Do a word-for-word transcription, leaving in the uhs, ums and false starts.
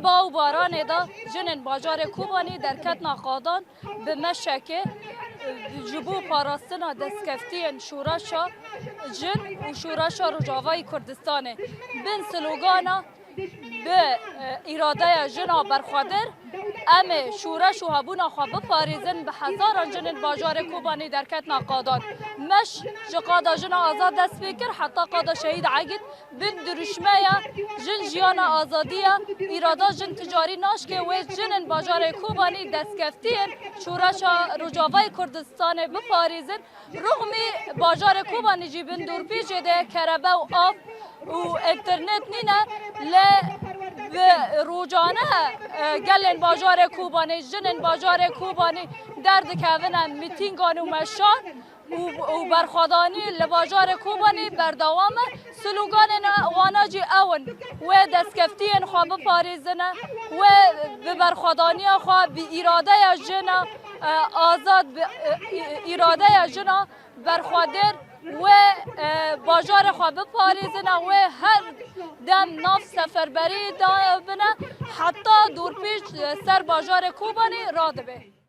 Ba û baranê de jinên bajarê Kobanî derketina qadan bi meşekê, e, ji bo parastina destkeftiyên şoreşa jin û şoreşa Rojavayî Kurdistanê bin slogana bi, e, îradeya jina berxwedir, em ê şoreş û hebûna xwe biparêzin, bi hezaran jinên bajarê Kobanî derketina qadan. Meş ji qada jina azad dest pê kir, heta qada şehîd Egîd bin dirûşmeya jin jiyana azadî ye. Îrada jin ticarî naşke, wê jinên bajarê Kobanî destkeftiyên şoreşa Rojavayê Kurdistanê biparêzin. Rixmî bajarê Kobanî jî bin dorpêçê de kerebe û av û înternet nîne, lê bi rojane, e, gelên bajarê Kobanî, jinên bajarê Kobanî derdikevine mitîngan û meşan û, û berxwedanî li bajarê Kobanî berdewam e. Sloganên wana jî ew in, wê destkeftiyên xwe biparêzine, wê bi berxwedaniya xwe, bi îradeya jina, e, azad, bi, e, î-, îradeya jina berxwedir, wê, e, bajarê xwe biparêzine, wê her dem nav seferberî de bine, heta dorpêç, e, ser bajarê Kobanî radibe.